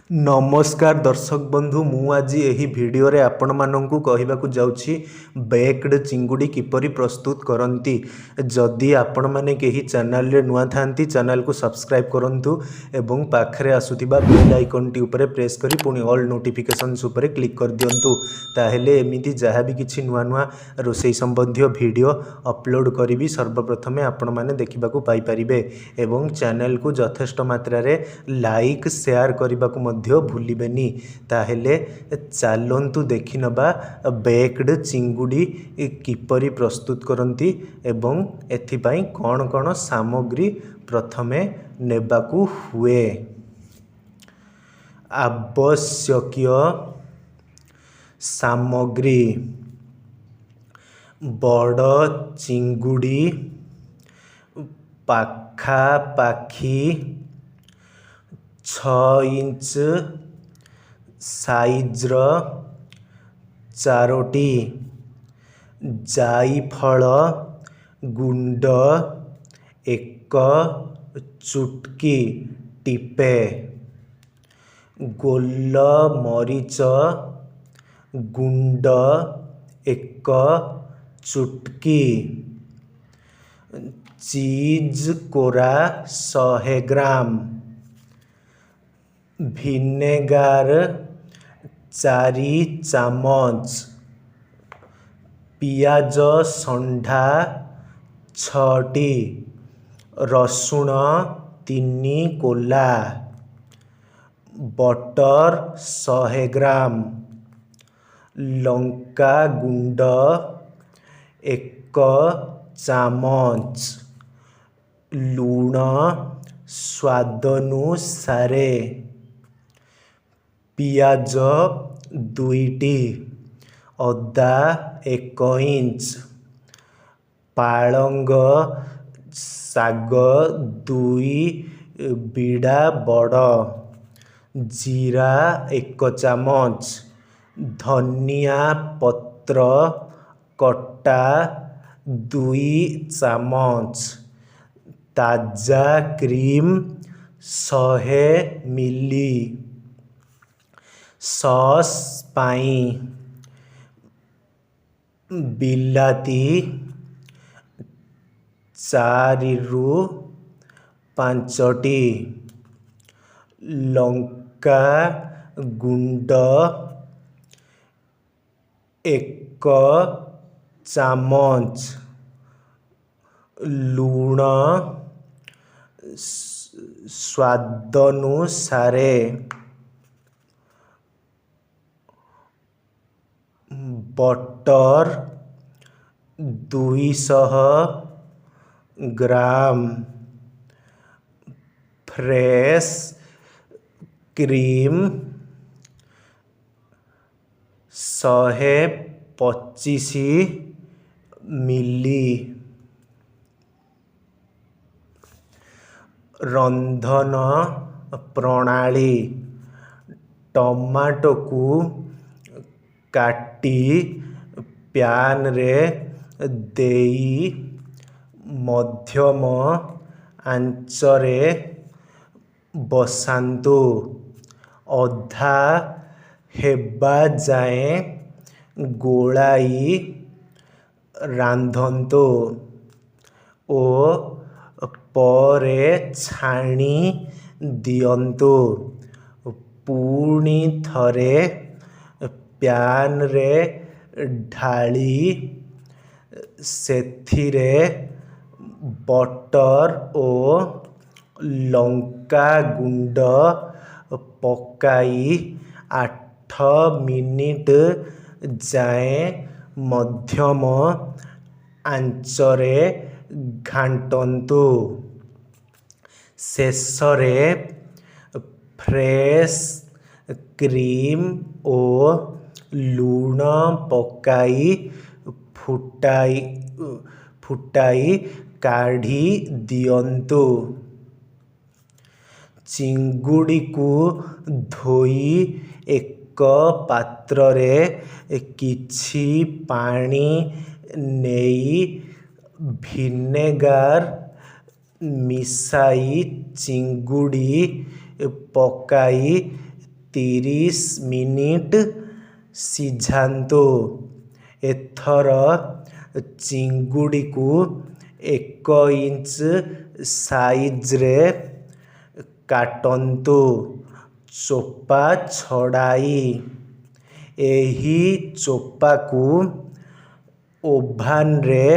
ନମସ୍କାର ଦର୍ଶକ ବନ୍ଧୁ, ମୁଁ ଆଜି ଏହି ଭିଡ଼ିଓରେ ଆପଣମାନଙ୍କୁ କହିବାକୁ ଯାଉଛି ବେକ୍ଡ ଚିଙ୍ଗୁଡ଼ି କିପରି ପ୍ରସ୍ତୁତ କରନ୍ତି। ଯଦି ଆପଣମାନେ କେହି ଚ୍ୟାନେଲରେ ନୂଆ ଥାନ୍ତି, ଚ୍ୟାନେଲକୁ ସବସ୍କ୍ରାଇବ୍ କରନ୍ତୁ ଏବଂ ପାଖରେ ଆସୁଥିବା ବେଲ୍ ଆଇକନ୍ଟି ଉପରେ ପ୍ରେସ୍ କରି ପୁଣି ଅଲ୍ ନୋଟିଫିକେସନ୍ସ ଉପରେ କ୍ଲିକ୍ କରିଦିଅନ୍ତୁ। ତାହେଲେ ଏମିତି ଯାହା ବି କିଛି ନୂଆ ନୂଆ ରୋଷେଇ ସମ୍ବନ୍ଧୀୟ ଭିଡ଼ିଓ ଅପଲୋଡ଼ କରିବି, ସର୍ବପ୍ରଥମେ ଆପଣମାନେ ଦେଖିବାକୁ ପାଇପାରିବେ ଏବଂ ଚ୍ୟାନେଲକୁ ଯଥେଷ୍ଟ ମାତ୍ରାରେ ଲାଇକ୍, ସେୟାର କରିବାକୁ ମଧ୍ୟ ଭୁଲିବେନି। ତାହେଲେ ଚାଲନ୍ତୁ ଦେଖିନେବା ବେକ୍ଡ ଚିଙ୍ଗୁଡ଼ି କିପରି ପ୍ରସ୍ତୁତ କରନ୍ତି ଏବଂ ଏଥିପାଇଁ କ'ଣ କ'ଣ ସାମଗ୍ରୀ ପ୍ରଥମେ ନେବାକୁ ହୁଏ। ଆବଶ୍ୟକୀୟ ସାମଗ୍ରୀ: ବଡ଼ ଚିଙ୍ଗୁଡ଼ି ପାଖାପାଖି 6 ଇଞ୍ଚ ସାଇଜ୍ର ଚାରୋଟି, ଜାଇଫଳ ଗୁଣ୍ଡ ଏକ ଚୁଟକି ଟିପେ, ଗୋଲମରିଚ ଗୁଣ୍ଡ ଏକ ଚୁଟକି, ଚିଜ୍ କୋରା 100 ଗ୍ରାମ, ଭିନେଗାର 4 ଚାମଚ, ପିଆଜ ସଣ୍ଢା 6ଟି, ରସୁଣ 3 କୋଲା, ବଟର୍ 100 ଗ୍ରାମ, ଲଙ୍କା ଗୁଣ୍ଡ 1 ଚାମଚ, ଲୁଣ ସ୍ୱାଦନୁସାରେ, ପିଆଜ 2ଟି, ଅଦା 1 ଇଞ୍ଚ, ପାଳଙ୍ଗ ଶାଗ 2 ବିଡ଼ା ବଡ଼, ଜିରା 1 ଚାମଚ, ଧନିଆ ପତ୍ର କଟା 2 ଚାମଚ, ତାଜା କ୍ରିମ୍ 100 ମିଲି। ସସ୍ ପାଇଁ ବିଲାତି 4ରୁ 5ଟି, ଲଙ୍କା ଗୁଣ୍ଡ 1 ଚାମଚ, ଲୁଣ ସ୍ୱାଦନୁସାରେ, ବଟର୍ 200 ଗ୍ରାମ, ଫ୍ରେଶ୍ କ୍ରିମ୍ 125 ମିଲି। ରନ୍ଧନ ପ୍ରଣାଳୀ: ଟମାଟୋକୁ କାଟି ପ୍ୟାନରେ ଦେଇ ମଧ୍ୟମ ଆଞ୍ଚରେ ବସାନ୍ତୁ। ଅଧା ହେବା ଯାଏଁ ଗୋଳାଇ ରାନ୍ଧନ୍ତୁ ଓ ପରେ ଛାଣି ଦିଅନ୍ତୁ। ପୁଣି ଥରେ ପ୍ୟାନରେ ଢାଳି ସେଥିରେ ବଟର୍ ଓ ଲଙ୍କା ଗୁଣ୍ଡ ପକାଇ 8 ମିନିଟ୍ ଯାଏଁ ମଧ୍ୟମ ଆଞ୍ଚରେ ଘାଣ୍ଟନ୍ତୁ। ଶେଷରେ ଫ୍ରେଶ୍ କ୍ରିମ୍ ଓ ଲୁଣ ପକାଇ ଫୁଟାଇ ଫୁଟାଇ କାଢ଼ି ଦିଅନ୍ତୁ। ଚିଙ୍ଗୁଡ଼ିକୁ ଧୋଇ ଏକ ପାତ୍ରରେ କିଛି ପାଣି ନେଇ ଭିନେଗାର ମିଶାଇ ଚିଙ୍ଗୁଡ଼ି ପକାଇ 30 ମିନିଟ୍ ସିଝାନ୍ତୁ। ଏଥର ଚିଙ୍ଗୁଡ଼ିକୁ 1 ଇଞ୍ଚ ସାଇଜ୍‌ରେ କାଟନ୍ତୁ, ଚୋପା ଛଡ଼ାଇ। ଏହି ଚୋପାକୁ ଓଭାନରେ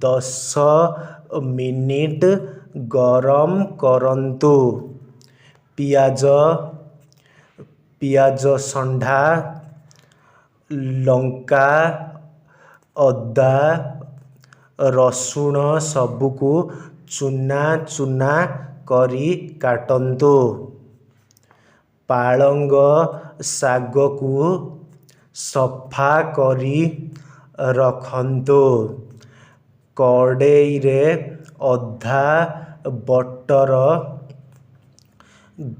10 ମିନିଟ୍ ଗରମ କରନ୍ତୁ। ପିଆଜ, ପିଆଜ ସଣ୍ଡା, ଲଙ୍କା, ଅଦା, ରସୁଣ ସବୁକୁ ଚୂନା ଚୂନା କରି କାଟନ୍ତୁ। ପାଳଙ୍ଗ ଶାଗକୁ ସଫା କରି ରଖନ୍ତୁ। କଡ଼େଇରେ ଅଧା ବଟର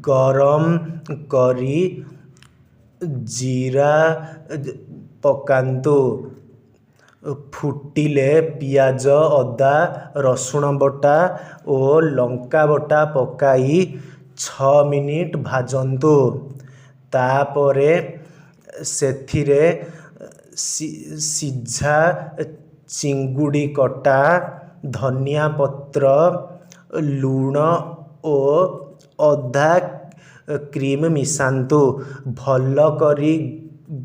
ଗରମ କରି ଜିରା ପକାନ୍ତୁ। ଫୁଟିଲେ ପିଆଜ, ଅଦା, ରସୁଣ ବଟା ଓ ଲଙ୍କା ବଟା ପକାଇ 6 ମିନିଟ୍ ଭାଜନ୍ତୁ। ତା'ପରେ ସେଥିରେ ସିଝା ଚିଙ୍ଗୁଡ଼ି କଟା, ଧନିଆ ପତ୍ର, ଲୁଣ ଓ ଅଧା କ୍ରିମ୍ ମିଶାନ୍ତୁ। ଭଲ କରି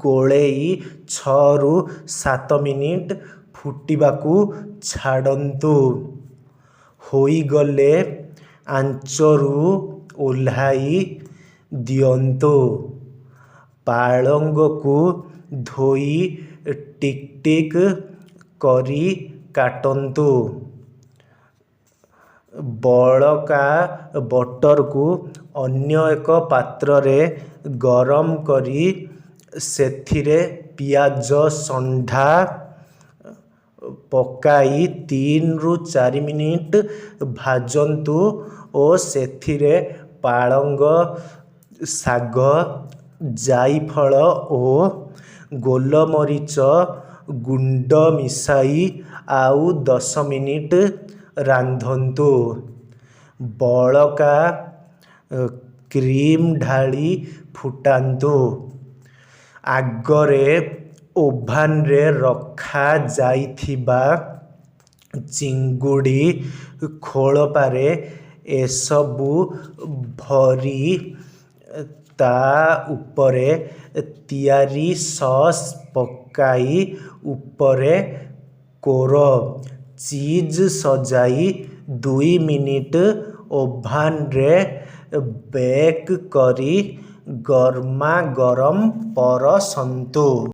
ଗୋଳେଇ 6ରୁ 7 ମିନିଟ୍ ଫୁଟିବାକୁ ଛାଡ଼ନ୍ତୁ। ହୋଇଗଲେ ଆଞ୍ଚରୁ ଓହ୍ଲାଇ ଦିଅନ୍ତୁ। ପାଳଙ୍ଗକୁ ଧୋଇ ଟିକ୍ ଟିକ୍ କରି କାଟନ୍ତୁ। ବଳକା ବଟରକୁ ଅନ୍ୟ ଏକ ପାତ୍ରରେ ଗରମ କରି ସେଥିରେ ପିଆଜ ସଣ୍ଡା ପକାଇ 3ରୁ 4 ମିନିଟ୍ ଭାଜନ୍ତୁ ଓ ସେଥିରେ ପାଳଙ୍ଗ ଶାଗ, ଜାଇଫଳ ଓ ଗୋଲମରିଚ ଗୁଣ୍ଡ ମିଶାଇ ଆଉ 10 ମିନିଟ୍ ରାନ୍ଧନ୍ତୁ। ବଳକା କ୍ରିମ୍ ଢାଳି ଫୁଟାନ୍ତୁ। ଆଗରେ ଓଭାନରେ ରଖାଯାଇଥିବା ଚିଙ୍ଗୁଡ଼ି ଖୋଳପାରେ ଏସବୁ ଭରି ତା' ଉପରେ ତିଆରି ସସ୍ ପକାଇ ଉପରେ କୋର ଚିଜ୍ ସଜାଇ 2 ମିନିଟ୍ ଓଭାନରେ ବେକ୍ କରି ଗରମାଗରମ ପରଷନ୍ତୁ।